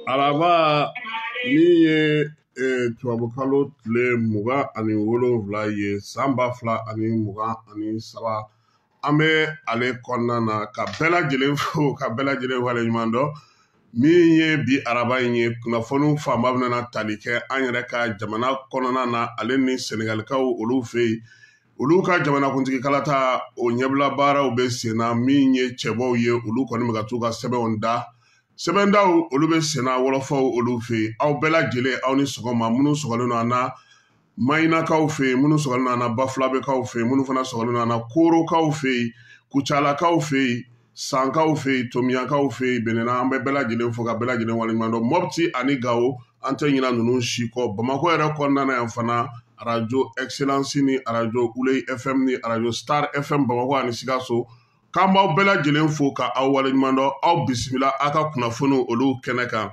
Araba min ye tubabukalo tile 27 ye san 2023, an bɛ ale kɔnɔna na ka bɛɛ lajɛlen fo ka bɛɛ lajɛlen waleɲuman dɔn. Min ye bi araba in ye, kunnafoniw fanba bɛna tali kɛ an yɛrɛ ka jamana kɔnɔna na, ale ni Senegalikaw olu fɛ yen, olu ka jamanakuntigi kalata o ɲɛbila baaraw bɛ sen na. Min ye cɛbɔw ye, olu kɔni bɛ ka t'u ka sɛbɛnw da, sɛbɛndaw olu bɛ sen na wɔlɔfɔw olu fɛ yen. Aw bɛɛ lajɛlen aw ni sɔgɔma, minnu sɔgɔlen don an na Mayinakaw fɛ yen, minnu sɔgɔlen don an na Bafulabekaw fɛ yen, minnu fana sɔgɔlen don an na Korokaw fɛ yen, Kucalakaw fɛ yen, Sankaw fɛ yen, Tomiyakaw fɛ yen, Benena, an bɛ bɛɛ lajɛlen fo ka bɛɛ lajɛlen waleɲuman dɔn. Mɔpti ani Gawo, an tɛ ɲinɛ ninnu si kɔ. Bamakɔ yɛrɛ kɔnɔna na yan fana, arajo Excellence ni arajo Uley FM ni arajo Star FM Bamakɔ ani Sikaso, k'an b'aw bɛɛ lajɛlen fo ka aw waleɲuman dɔn. Aw bisimila aw ka kunnafoniw olu kɛnɛ kan.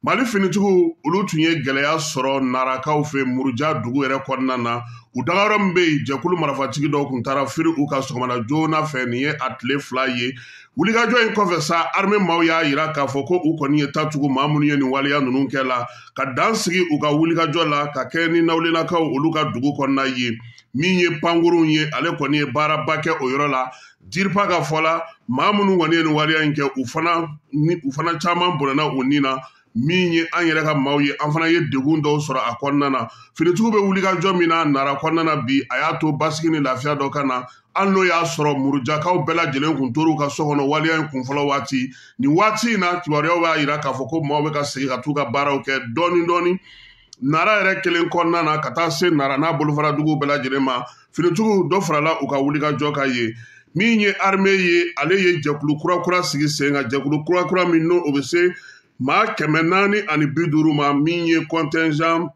Mali finitigiw olu tun ye gɛlɛya sɔrɔ Narakaw fɛ Muruja dugu yɛrɛ kɔnɔna na. U dagayɔrɔ min bɛ yen, jɛkulu marifatigi dɔw tun taara firi u ka sɔgɔmada joona fɛ. Nin ye a tile 2 ye. Wulikajɔ in kɔfɛ sa, armée maaw y'a yira k'a fɔ ko u kɔni ye tatugu maa minnu ye nin waleya ninnu kɛ la, ka dan sigi u ka wulikajɔ la ka kɛ ni Nawulenakaw olu ka dugu kɔnɔna ye. Min ye pankurunw ye, ale kɔni ye baaraba kɛ o yɔrɔ la. Diripa ka fɔ la, maa minnu kɔni ye nin waleya in kɛ, u fana caman bɔnɛna u ni na. Min ye an yɛrɛ ka maaw ye, an fana ye degun dɔw sɔrɔ a kɔnɔna na. Finitigiw bɛ wulikajɔ min na Nara kɔnɔna na bi, a y'a to basigi ni lafiya dɔ ka na, hali n'o y'a sɔrɔ Murujakaw bɛɛ lajɛlen kun tor'u ka so kɔnɔ waleya in kunfɔlɔ waati. Nin waati in na, kibaruyaw b'a yira k'a fɔ ko maaw bɛ ka segin ka t'u ka baaraw kɛ dɔɔni dɔɔni Nara yɛrɛ kelen kɔnɔna na, ka taa se Nara n'a bolofara duguw bɛɛ lajɛlen ma. Finitigiw dɔ farala u ka wulikajɔ kan yen. Min ye armée ye, ale ye jɛkulu kura kura sigi sen kan, jɛkulu kura kura min n'o o bɛ se maa 450 ma. Min ye contingent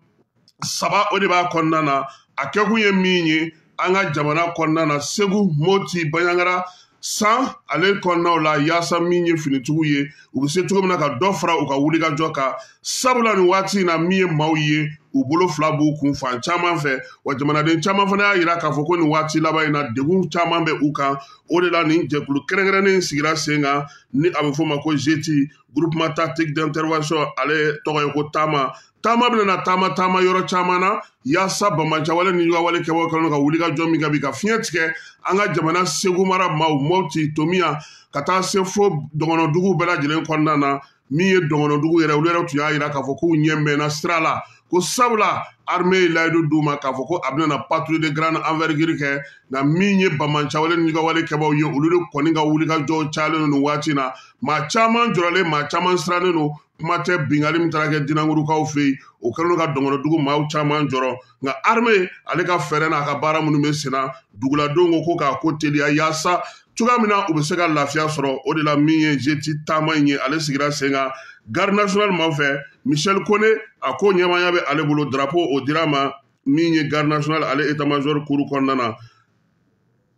3, o de b'a kɔnɔna na. A kɛkun ye min ye, an ka jamana kɔnɔna na, Segu, Moti, Banjagara, San ale kɔnɔnaw la, yaasa min ye finitigiw ye, u bɛ se cogo min na ka dɔ fara u ka wulikajɔ kan. Sabula nin waati in na, min ye maaw ye, u bolo fila b'u kun fan caman fɛ, wa jamanaden caman fana y'a yira k'a fɔ ko nin waati laban in na, degun caman bɛ u kan. O de la nin jɛkulu kɛrɛnkɛrɛnnen sigira sen kan, ni a bɛ f'o ma ko GETI, groupement tactique d'intervention, ale tɔgɔ ye ko Taama. Taama bɛna taama taama yɔrɔ caman na, yaasa banbaanciwale ni juguwale kɛbaaw kɛlen ka wulikajɔ min kɛ bi ka fiɲɛ tigɛ an ka jamana Segu mara maaw, Mɔpti, Tomiya, ka taa se fo dɔgɔnɔduguw bɛɛ lajɛlen kɔnɔna na. Min ye dɔgɔnɔdugu yɛrɛ, olu yɛrɛ tun y'a yira k'a fɔ k'u ɲɛ mɛnna sira la, ko sabula armée ye layidu d'u ma k'a fɔ ko a bɛna na patrouille de grande envergure kɛ. Nka min ye banbaanciwale ni juguwale kɛbaaw ye, olu de kɔni ka wulikajɔw cayalen don nin waati in na. Maa caman jɔrɔlen, maa caman sirannen don. Kuma tɛ binkanni min taara kɛ Dinangurukaw fɛ yen, o kɛlen don ka dɔgɔnɔdugu maaw caman jɔrɔ. Nka armée ale ka fɛɛrɛ n'a ka baara minnu bɛ sen na, duguladenw ko k'a ko teliya yaasa cogoya min na u bɛ se ka lafiya sɔrɔ. O de la min ye GETI taama in ye, ale sigira sen kan garde nationale maaw fɛ. Michel Kone, a ko ɲɛmaaya bɛ ale bolo, drapeau o dira a ma. Min ye garde nationale ale état major kuru kɔnɔna na.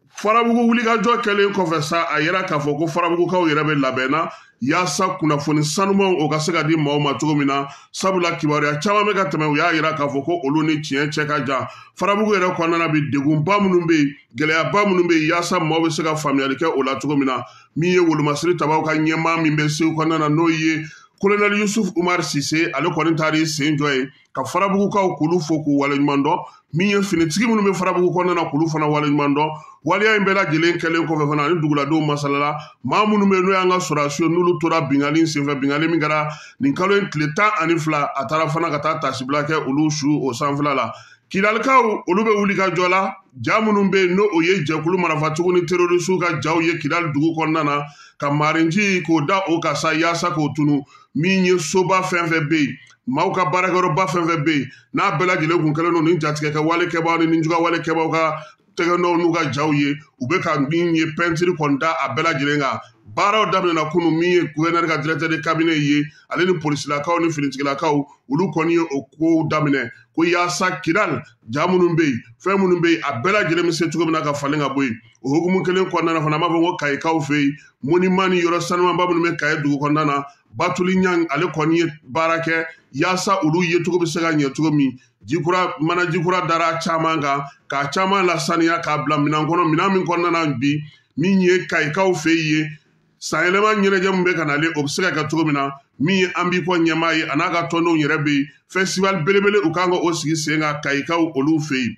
Farabugu wulikajɔ kɛlen kɔfɛ sa, a yira k'a fɔ ko Farabugukaw yɛrɛ bɛ labɛn na yaasa kunnafoni sanumanw o ka se ka di maaw ma cogo min na. Sabula kibaruya caman bɛ ka tɛmɛ, u y'a yira k'a fɔ ko olu ni tiɲɛ cɛ ka jan. Farabugu yɛrɛ kɔnɔna na bi, degunba minnu bɛ yen, gɛlɛyaba minnu bɛ yen, yaasa maaw bɛ se ka faamuyali kɛ o la cogo min na. Min ye wolomasiri tabaw ka ɲɛmaa min bɛ Segu kɔnɔna na, n'o ye Colonel Yusuf Umar Sise, ale kɔni taara i sen jɔ ye ka Farabugukaw k'olu fo k'u waleɲuman dɔn. Min ye finitigi minnu bɛ Farabugu kɔnɔna na, k'olu fana waleɲuman dɔn. Waleya in bɛɛ lajɛlen kɛlen kɔfɛ fana, ani duguladenw masalala, maa minnu bɛ yen n'o y'an ka sɔrɔdasiw ye, n'olu tora binkanni senfɛ, binkanni min kɛra nin kalo in tile 12, a taara fana ka taa tasibila kɛ olu su o sanfɛla la. Kidalikaw olu bɛ wuli ka jɔ la, ja minnu bɛ yen n'o o ye jɛkulu marifatigiw ni terorisiw ka jaw ye Kidali dugu kɔnɔna na, ka marinji k'o da o kan sa yaasa k'o tunu. Min ye soba fɛn fɛn bɛ yen, maaw ka baarakɛyɔrɔba fɛn fɛn bɛ yen, n'a bɛɛ lajɛlen kun kɛlen don nin jatigɛ kɛ wale kɛbaaw ni juguya wale kɛbaaw ka tɛgɛnɔw n'u ka jaw ye, u bɛ ka min ye pɛntiri kɔni da a bɛɛ lajɛlen kan. Baaraw daminɛna kunun. Min ye gouverneur ka directeur de cabinet ye, ale ni polisilakaw ni finitigilakaw, olu kɔni ye o kow daminɛ ko yaasa Kidal ja minnu bɛ yen, fɛn minnu bɛ yen, a bɛɛ lajɛlen bɛ se cogo min na ka falen ka bɔ yen. O hukumu kelen kɔnɔna na fana, an b'a fɔ ko Kayikaw fɛ yen, monument ni yɔrɔ sanumanba minnu bɛ Kaye dugu kɔnɔna na, Batuli Ɲang ale kɔni ye baara kɛ yaasa olu yecogo bɛ se ka ɲɛ cogo min. Jikura mana jikura dara caman kan k'a caman lasaniya k'a bila minɛn kɔnɔ, minɛn min kɔnɔna na bi min ye Kayikaw fɛ yen, sanyɛlɛma ɲɛnajɛ min bɛ ka nalen, o bɛ se ka kɛ cogo min na. Min ye an b'i kɔ ɲɛmaa ye, a n'a ka tɔndenw yɛrɛ bɛ yen. Festival belebele u kan ka o sigi sen kan Kayikaw olu fɛ yen.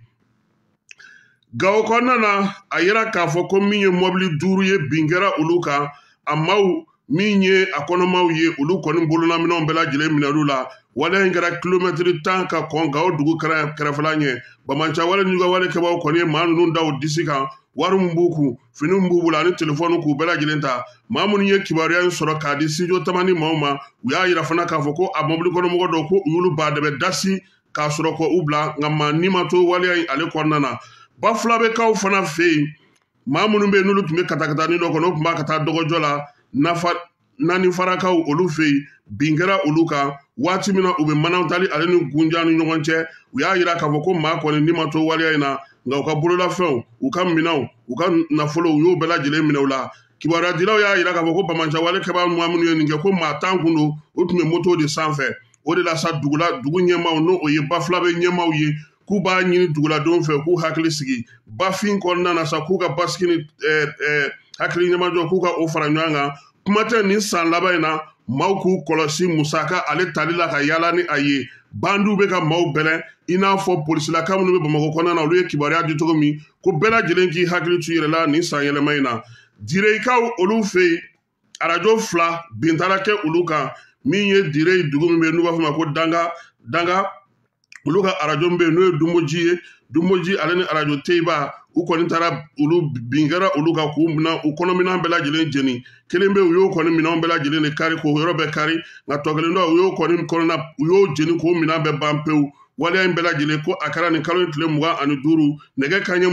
Gawo kɔnɔna na, a yira k'a fɔ ko min ye mɔbili 5 ye, bin kɛra olu kan. A maaw min ye a kɔnɔmaw ye, olu kɔni bololaminɛnw bɛɛ lajɛlen minɛlu la. Waleya in kɛra kilomɛtiri 10 ka kɔn Gawo dugu kɛrɛfɛla ɲɛ. Bamanca wale n'u ka wale kɛbaaw kɔni ye maa ninnu da u disi kan. Wari min b'u kun, fini min b'u bolo ani telefɔni, k'u bɛɛ lajɛlen ta. Maa minnu ye kibaruya in sɔrɔ k'a di studio Tamani maaw ma, u y'a yira fana k'a fɔ ko a mɔbili kɔnɔmɔgɔ dɔw ko u y'olu ba dɛmɛ dasi k'a sɔrɔ k'u bila, nka maa ni ma to waleya in ale kɔnɔna na. Bafulabɛkaw fana fɛ yen, maa minnu bɛ yen n'olu tun bɛ katakatanin dɔ kɔnɔ, o tun b'a ka taa dɔgɔjɔ la nafa naani farakaw olu fɛ yen, bin kɛra olu kan waati min na u bɛ manatali ale ni gunjan ni ɲɔgɔn cɛ. U y'a yira k'a fɔ ko maa kɔni ni ma to waleya in na, nka u ka bololafɛnw, u ka minɛnw, u ka nafolo, u y'o bɛɛ lajɛlen minɛ u la. Kibaruyadilaw y'a yira k'a fɔ ko bamanca wale kɛbaa maa minnu ye nin kɛ, ko maa 10 kun don, u tun bɛ moto de sanfɛ. O de la sa, dugula dugu ɲɛmaaw, n'o o ye Bafulabɛ ɲɛmaaw ye, k'u b'a ɲini duguladenw fɛ k'u hakili sigi bafin kɔnɔna na sa, k'u ka basigi ni hakili ɲɛmajɔ, k'u ka o fara ɲɔgɔn kan. Kuma tɛ nin san laban in na, maaw k'u kɔlɔsi musaka ale tali la ka yaala ni a ye. Bandiw bɛ ka maaw bɛlɛn, i n'a fɔ polisilaka minnu bɛ Bamakɔ kɔnɔna na, olu ye kibaruya di cogo min ko bɛɛ lajɛlen k'i hakili to i yɛrɛ la nin san yɛlɛma in na. Direyikaw olu fɛ yen, arajo 2 bin taara kɛ olu kan. Min ye Dire dugu min bɛ yen n'u b'a fɔ ma ko Danga Danga, olu ka arajo min bɛ yen n'o ye Dunboji ye, Dunboji ale ni arajo Teyiba, u kɔni taara olu bin kɛra olu kan k'u minɛ, u kɔnɔminɛn bɛɛ lajɛlen jeni. Kelen bɛ yen, u y'o kɔni minɛnw bɛɛ lajɛlen de kari k'o yɔrɔ bɛɛ kari, nka tɔ kelen dɔ, u y'o kɔni kɔnɔna, u y'o jeni k'o minɛn bɛɛ ban pewu. Waleya in bɛɛ lajɛlen ko a kɛra nin kalo in tile 25, nɛgɛ kanɲɛ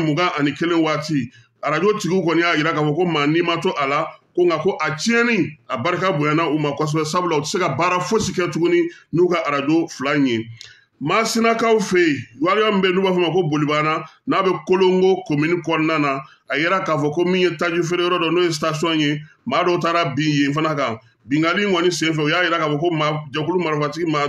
21 waati. Arajo tigiw kɔni y'a yira k'a fɔ ko maa n'i ma to a la, ko nka ko a tiɲɛni a barika bonyana u ma kosɛbɛ, sabula u tɛ se ka baara fosi kɛ tuguni n'u ka arajo 2 in ye. Masinakaw fɛ yen, waleya min bɛ yen n'u b'a fɔ ma ko Bolibana, n'a bɛ Kolongo komini kɔnɔna na, a yira k'a fɔ ko min ye taji feere yɔrɔ dɔ, n'o ye station ye, maa dɔw taara bin yen fana kan. Binkanni in kɔni senfɛ, u y'a yira k'a fɔ ko maa jɛkulu marifatigi maa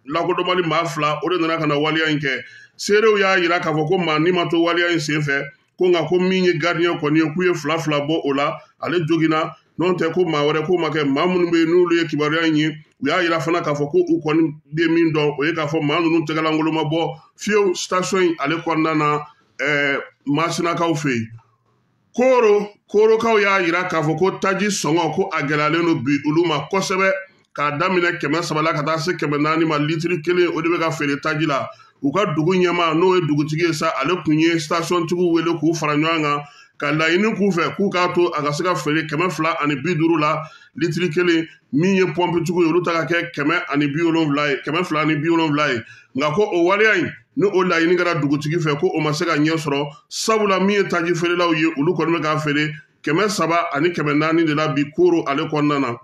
lakodɔnbali maa 2, o de nana ka na waleya in kɛ. Seerew y'a yira k'a fɔ ko maa ni ma to waleya in senfɛ, ko nka ko min ye gardien kɔni ye, k'u ye 2 2 bɔ o la, ale joginna. N'o tɛ, ko maa wɛrɛ ko ma kɛ. Maa minnu bɛ yen n'olu ye kibaruya in ye, u y'a yira fana k'a fɔ ko u kɔni bɛ min dɔn, o ye k'a fɔ maa ninnu tɛgɛlankolon ma bɔ fiyewu station in ale kɔnɔna na. Masinakaw fɛ yen, Koro Korokaw y'a yira k'a fɔ ko taji sɔngɔ ko a gɛlɛyalen don bi olu ma kosɛbɛ, k'a daminɛ 300 la ka taa se 400 ma litiri kelen, o de bɛ ka feere taji la. U ka dugu ɲɛmaa, n'o ye dugutigi ye sa, ale kun ye station tigiw wele k'u fara ɲɔgɔn kan ka laɲini k'u fɛ k'u k'a to a ka se ka feere 250 la litiri kelen. Min ye pɔnpetigiw ye, olu ta ka kɛ 170 ye, 270 ye. Nka ko o waleya in ni o laɲini kɛra dugutigi fɛ, ko o ma se ka ɲɛ sɔrɔ, sabula min ye taji feerelaw ye, olu kɔni bɛ k'a feere 300 ani 400 de la bi Koro ale kɔnɔna na.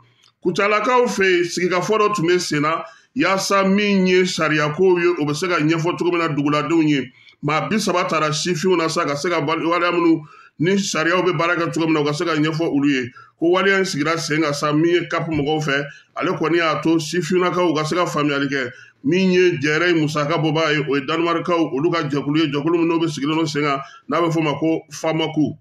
Kucalakaw fɛ yen, sigikafɔ dɔ tun bɛ sen na yaasa min ye sariyakow ye, o bɛ se ka ɲɛfɔ cogo min na duguladenw ye. Maa 30 taara sifinw na sa ka se ka waleya minnu ni sariyaw bɛ baara kɛ cogo min na, u ka se ka ɲɛfɔ olu ye. Ko waleya in sigira sen kan sa, min ye CAP mɔgɔw fɛ, ale kɔni y'a to sifinnakaw ka se ka faamuyali kɛ. Min ye jɛrɛ in musaka bɔbaa ye, o ye Danemarikaw olu ka jɛkulu ye, jɛkulu min n'o bɛ sigilen don sen kan, n'a bɛ f'o ma ko FAMACO.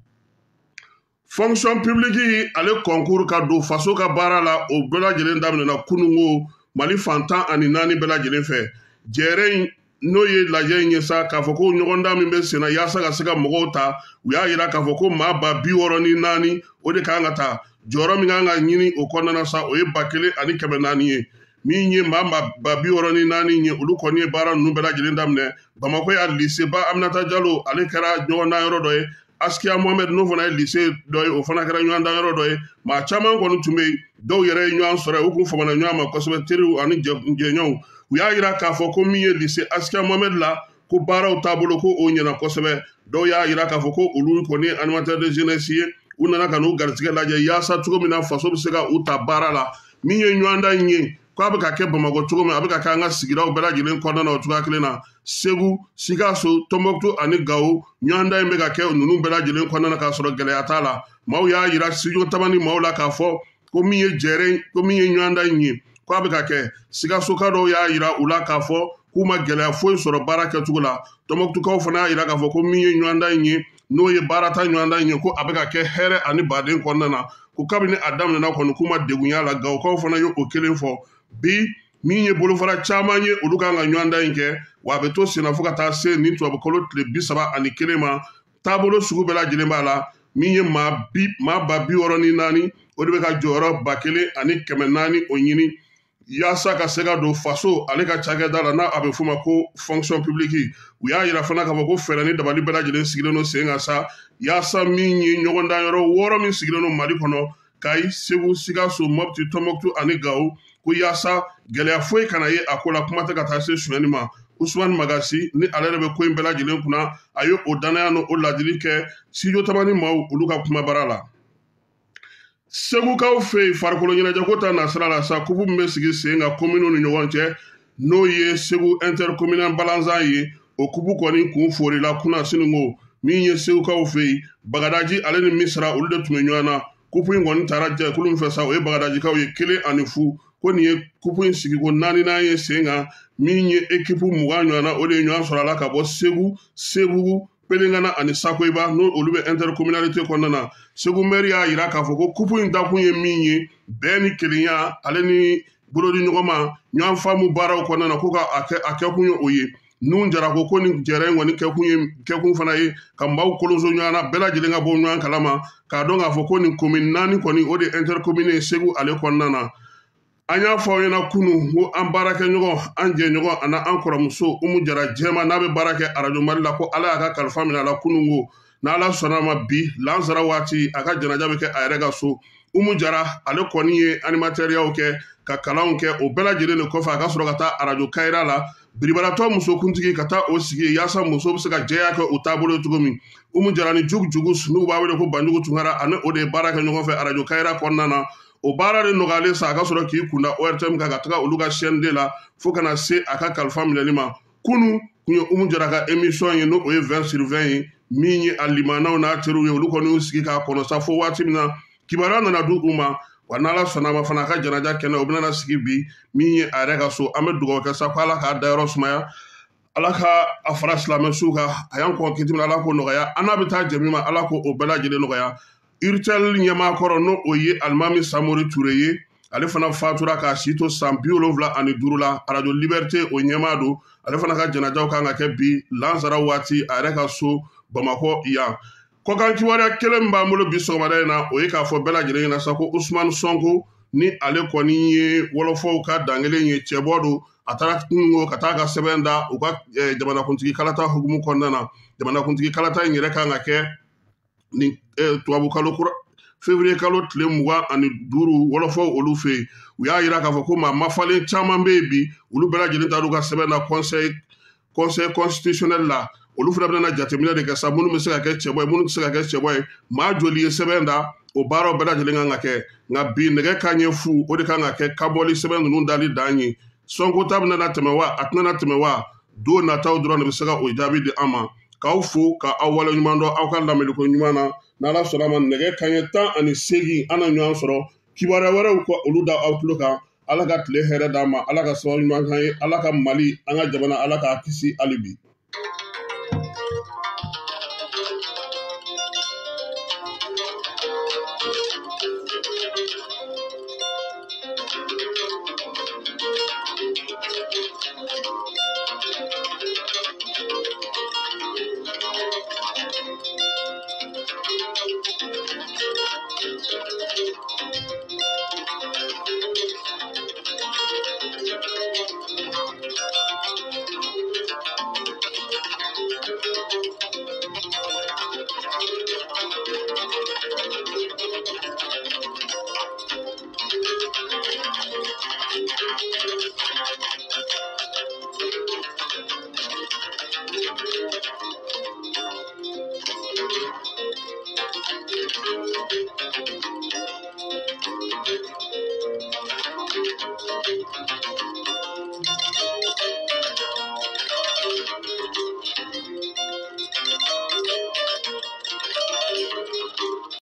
Fonction publique ale concours ka don faso ka baara la, o bɛɛ lajɛlen daminɛna kunungo Mali fan 14 bɛɛ lajɛlen fɛ. Jɛrɛ in n'o ye lajɛ in ye sa, k'a fɔ ko ɲɔgɔndan min bɛ sen na yaasa ka se ka mɔgɔw ta, u y'a yira k'a fɔ ko maa 64,000 o de kan ka ta. Jɔyɔrɔ min kan ka ɲini o kɔnɔna na sa, o ye 1400 ye. Min ye maa 64,000 ye, olu kɔni ye baara ninnu bɛɛ lajɛlen daminɛ. Bamakɔ y'a lycée ba Aminata Jalo, ale kɛra ɲɔgɔndan yɔrɔ dɔ ye. Askia Mohamed, n'o fana ye lycée dɔ ye, o fana kɛra ɲɔgɔndan yɔrɔ dɔ ye. Maa caman kɔni tun bɛ yen, dɔw yɛrɛ ye ɲɔgɔn sɔrɔ yen, u kun famana ɲɔgɔn ma kosɛbɛ, teriw ani jɛɲɔgɔnw. U y'a yira k'a fɔ ko min ye lycée Askia Mohamed la, ko baaraw taabolo ko o ɲɛna kosɛbɛ. Dɔw y'a yira k'a fɔ ko olu kɔni ye animateur de jeunesse ye, u nana ka n'u garijɛgɛ lajɛ yaasa cogo min na faso bɛ se ka u ta baara la. Min ye ɲɔgɔndan in ye, k'a bɛ ka kɛ Bamakɔ cogo min, a bɛ ka kɛ an ka sigidaw bɛɛ lajɛlen kɔnɔna na o cogoya kelen na. Segu, Sikaso, Tɔnbɔkutu ani Gawo, ɲɔgɔndan in bɛ ka kɛ ninnu bɛɛ lajɛlen kɔnɔna na k'a sɔrɔ gɛlɛya t'a la. Maaw y'a yira studio Tamani maaw la k'a fɔ ko min ye jɛrɛ, ko min ye ɲɔgɔndan in ye, k'a bɛ ka kɛ. Sikasoka dɔw y'a yira u la k'a fɔ k'u ma gɛlɛya foyi sɔrɔ baara kɛcogo la. Tɔnbɔkutukaw fana y'a yira k'a fɔ ko min ye ɲɔgɔndan in ye, n'o ye baarata ɲɔgɔndan in ye, ko a bɛ ka kɛ hɛrɛ ani baden kɔnɔna na. Ko kabini a daminɛna kɔni k'u ma degun y'a la. Gawokaw fana ye o kelen fɔ bi. Min ye bolofara caman ye, olu kan ka ɲɔgɔndan in kɛ, wa a bɛ to senna fo ka taa se nin tubabukalo tile 31 ma. Taabolo sugu bɛɛ lajɛlen b'a la. Min ye maa 64,000, o de bɛ ka jɔyɔrɔ 1400 o ɲini yaasa ka se ka don faso ale ka cakɛda la, n'a a bɛ f'o ma ko fonction publique. U y'a yira fana k'a fɔ ko fɛɛrɛ ni dabali bɛɛ lajɛlen sigilen don sen kan sa, yaasa min ye ɲɔgɔndan yɔrɔ 6 min sigilen don Mali kɔnɔ, Kayi, Segu, Sikaso, Mɔpti, Tɔnbɔkutu ani Gawo, ko yaasa gɛlɛya foyi kana ye a ko la, kuma tɛ ka taa se sonyɛni ma. Usumani Magasi ni ale yɛrɛ bɛ ko in bɛɛ lajɛlen kunna, a ye o danaya n'o ladili kɛ Studio Tamani maaw olu ka kumabara la. Segukaw fɛ yen, farikolo ɲɛnajɛko ta nasira la sa, kupu min bɛ sigi sen kan kominiw ni ɲɔgɔn cɛ, n'o ye Segu intercommunal balanzan ye, o kupu kɔni kun forila kunna siniko. Min ye segukaw fɛ yen, Bagadaji ale ni Misira, olu de tun bɛ ɲɔgɔn na. Kupu in kɔni taara jɛkulu min fɛ sa, o ye Bagadajikaw ye, 1-0. Ko nin ye kupu in sigiko naaninan ye sen kan. Min ye ekipu 20 ɲɔgɔn na, o de ye ɲɔgɔn sɔrɔ a la ka bɔ Segu, Sebugu, Pelengana ani Sakoyiba, n'o olu bɛ intercommunalité kɔnɔna na. Segu mɛri y'a yira k'a fɔ ko kupu in dakun ye min ye, bɛn ni kelenya ale ni bolodi ɲɔgɔn ma, ɲɔgɔn faamu baaraw kɔnɔna na, ko ka a kɛkun ye o ye. Nun Jara ko ko nin jɛrɛ in kɔni kɛkun ye kɛkun fana ye ka maaw kolonso ɲɔgɔn na, bɛɛ lajɛlen ka bɔ ɲɔgɔn kalama, k'a dɔn k'a fɔ ko nin commune 4 kɔni, o de intercommune ye Segu ale kɔnɔna na. An y'a fɔ aw ɲɛna kunun ko an baarakɛɲɔgɔn, an jɛɲɔgɔn ani an kɔrɔmuso Umu Jara Jɛma, n'a bɛ baara kɛ Arajo Mali la, ko Ala y'a ka kalifa minɛ a la kunun. Ko n'Ala sɔnna a ma, bi lansara waati, a ka janaja bɛ kɛ a yɛrɛ ka so. Umu Jara ale kɔni ye animatɛriyaw kɛ, ka kalanw kɛ. O bɛɛ lajɛlen de kɔfɛ, a ka sɔrɔ ka taa Arajo Kayira la, biribaratɔ musokuntigi, ka taa o sigi yaasa muso bɛ se ka jɛya kɛ u taabolo ye cogo min. Umu Jara ni Jugu Jugu, n'u b'a wele ko Banjugu Tunkara, ani o de ye baara kɛ ɲɔgɔn fɛ Arajo Kayira kɔnɔna na. O baara de nɔgɔyalen sa, a ka sɔrɔ k'i kunda ORTM kan ka taga olu ka chaîne D la, fo kana se a ka kalifa minɛli ma. Kunu kun ye Umu Jara ka émission ye, n'o ye 20 sur 20 ye. Min ye a limanaw n'a teriw ye, olu kɔni y'u sigi k'a kɔnɔ sa fo waati min na kibaruya nana di u ma. Wa n'Ala sɔnna a ma fana, a ka janaja kɛnɛ, o bɛna sigi bi min ye a yɛrɛ ka so. An bɛ dugawu kɛ sa ko Ala k'a dayɔrɔ sumaya, Ala ka a fara silamɛ su kan. A y'an kɔn kiti min, Ala k'o nɔgɔya. An n'a bɛ taa jɛ min ma, Ala k'o bɛɛ lajɛlen nɔgɔya. Urtel ɲɛmaa kɔrɔ, n'o o ye Alimami Samori Ture ye, ale fana fatura k'a si to san 75 la. Arajo Liberté o ɲɛmaa don. Ale fana ka janajaw kan ka kɛ bi lansara waati a yɛrɛ ka so Bamakɔ yan. Kɔkan kibaruya kelen min b'an bolo bi sɔgɔmada in na, o ye k'a fɔ bɛɛ lajɛlen ɲɛna sa ko Usumani Sɔnko, ni ale kɔni ye wɔlɔfɔw ka dankelen ye, cɛbɔ don, a taara kununko ka taa ka sɛbɛn da u ka jamanakuntigi kalata hukumu kɔnɔna na. Jamanakuntigi kalata in yɛrɛ kan ka kɛ nin tubabukalo kura février kalo tile 25 wɔlɔfɔw olu fɛ yen. U y'a yira k'a fɔ ko maa mafalen caman bɛ yen bi, olu bɛɛ lajɛlen taar'u ka sɛbɛn na conseil constitutionnel la. Olu fana bɛna jateminɛ de kɛ sa, minnu bɛ se ka kɛ cɛbɔ ye, minnu tɛ se ka kɛ cɛbɔ ye, maa joli ye sɛbɛn da, o baaraw bɛɛ lajɛlen kan ka kɛ. Nka bi nɛgɛ kanɲɛ fu, o de kan ka kɛ kabɔli sɛbɛn ninnu dali dan ye. Sɔnko ta bɛna tɛmɛ wa, a tɛna tɛmɛ wa, don nataw dɔrɔn de bɛ se ka o jaabi di an ma. K'aw fo ka aw waleɲuman dɔn aw ka lamɛnliko ɲuman na. N'Ala sɔnna a ma, nɛgɛ kanɲɛ 18, an na ɲɔgɔn sɔrɔ kibaruya wɛrɛw kɔ, olu da aw tulo kan. Ala ka tile hɛrɛ d'an ma, Ala ka sababu ɲuman k'an ye, Ala ka Mali, an ka jamana, Ala k'a kisi hali bi.